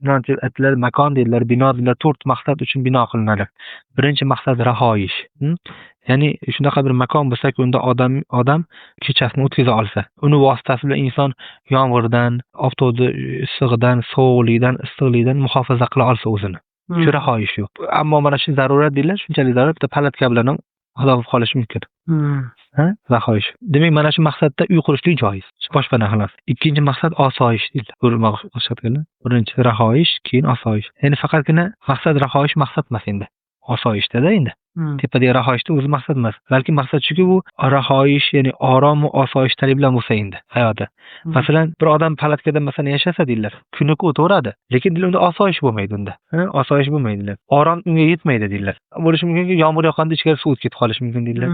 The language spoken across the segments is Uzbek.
Chunonchi aytdilar, makon dedilar, bino dedilar, to'rt maqsad uchun bino qilinadi. Birinchi maqsad rahoyish. Ya'ni shunaqa bir makon bo'lsaki, unda odam kechasini o'tkaza olsa, uni vositasi bilan inson yomg'irdan, oftobni issig'idan, sovuqlikdan, issiqlikdan muhofaza qila olsa o'zini. Shu rahoyish yo'q. Ammo mana shu zarurat deyiladi, shunchalik zarurat bitta palatka bilan ham xato bo'lib qolishi mumkin. Ha? Rahoyish. Demak, mana shu maqsadda uy qurishlik joiz. Boshpana xolos. Ikkinchi maqsad osoyish deyiladi. Birinchi rahoyish, keyin osoyish. Ya'ni faqatgina maqsad rahoyish maqsad emas endi. Osoyishda-da endi. Tepadagi rahoyishda o'zi maqsad emas. Balki maqsad shuki, bu rahoyish, ya'ni orom va osoyishtalik bilan bo'lsa endi hayoti. Masalan, bir odam palatkada masalan yashasa deydilar, kuni o'taveradi, lekin unda osoyish bo'lmaydi unda. Ha, osoyish bo'lmaydi deydilar. Orom unga yetmaydi deydilar. Bo'lishi mumkinki, yomg'ir yoqqanda ichkari suv o'tib ketib qolishi mumkin deydilar.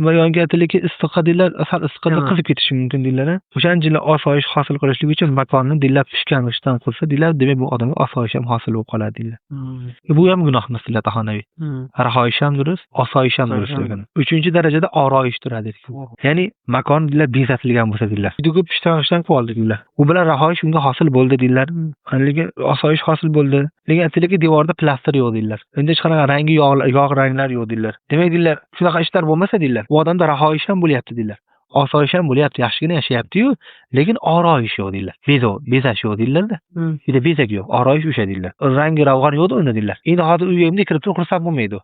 Va yonga aytiladiki, issiqqa deydilar, sal issiqda qizib ketishi mumkin deydilar. O'shaning uchun osoyish hosil qilishlik uchun makonni deydilar pishgan g'ishtdan qursa deydilar, demak bu odamga osoyish ham hosil bo'lib qoladi deydilar. Bu ham gunoh emas deydilar Tahonaviy. Rahoyish ham durust, osoyish ham durust degan. Uchinchi darajada oroyish turadi. Ya'ni makon deydilar bezatilgan bo'lsa deydilar. Juda ko'p pishgan g'ishtdan qilib oldi deydilar. U bilan rahoyish unga hosil bo'ldi deydilar. Lekin osoyish hosil bo'ldi. Lekin aytaylikki, devorda plastir yo'q deydilar. Endi hech qanaqa rangi yog' ranglar yo'q deydilar. Demak deydilar, shunaqa ishlar bo'lmasa deydilar, u odamda rahoyish ham bo'lyapti deydilar. Osoyish ham bo'lyapti, yaxshigina yashayapti-yu, lekin oroyish yo'q deydilar. Bezash yo'q deydilar-da. Juda bezak yo'q, oroyish o'sha deydilar. Rangi ravg'an yo'q unda deydilar. Endi hozir uyga bunday kirib turib xursand bo'lmaydi u.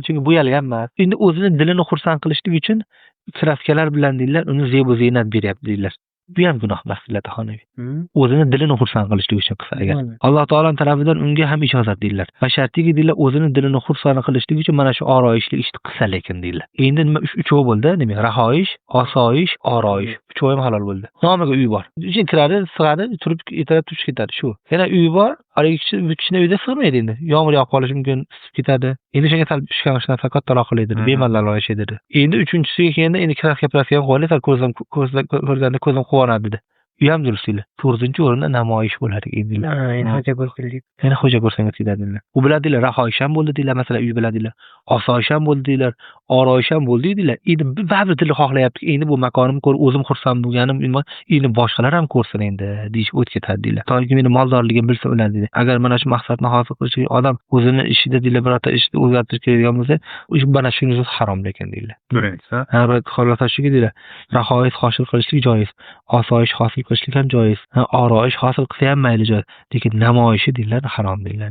Chunki bo'yalgan emas. Endi o'zini dilini xursand qilishlik uchun kraskalar bilan deydilar, uni zebu ziynat beryapti deydilar. Bu ham gunoh emas deydilar Tahonaviy. O'zini dilini xursand qilishlik uchun qilsa agar. Alloh taolo tarafidan unga ham ijozat deydilar. Va shartiki deydilar, o'zini dilini xursand qilishlik uchun mana shu oroyishli ishni qilsa lekin deydilar. Endi nima uchovi bo'ldi, demak rahoyish, osoyish, oroyish. Uchovi ham halol bo'ldi. Nomiga uy bor. Ichiga kiradi, sig'adi, turib ertalab turib ketadi shu. Yana uy bor, haligi kishi bu kishini uyda sig'maydi endi. Yomg'ir yog'ib qolishi mumkin, isib ketadi. Endi o'shanga sal pishgan g'ishtdan sal kattaroq qilay dedi, bemalol yashaydi dedi. Endi uchinchisiga kelganda endi kraska praska ham qo'yaylik, sal ko'zim ko'rganda ko'zim quvonadi dedi. U ham durust deydilar. To'rtinchi o'rinda namoyish bo'ladi deydilar. Ha, endi xo'ja ko'r qildik. Yana xo'ja ko'rsangiz ketadi deydilar. U bilan deydilar, rahoyish ham bo'ldi deydilar, masalan uy bilan deydilar, osoyish ham bo'ldi deydilar, oroyish ham bo'ldi deydilar. Endi baribir dili xohlayapti, endi bu makonimni ko'rib o'zim xursand bo'lganim, endi boshqalar ham ko'rsin endi deyish o't ketadi deydilar. Toki meni moldorligim bilsa ular deydi. Agar mana shu maqsadni hosil qilish uchun odam o'zini ishida deydilar, birorta ishni o'zgartirish kerak bo'lsa, mana shuni o'zi harom lekin deydilar. Birinchisi. Ha, xulosa shuki deydilar, rahoyat hosil qilishlik joiz, osoyish hosil qilishlik ham joiz, oroyish hosil qilsa ham mayli joiz, lekin namoyishi deydilar harom deydilar.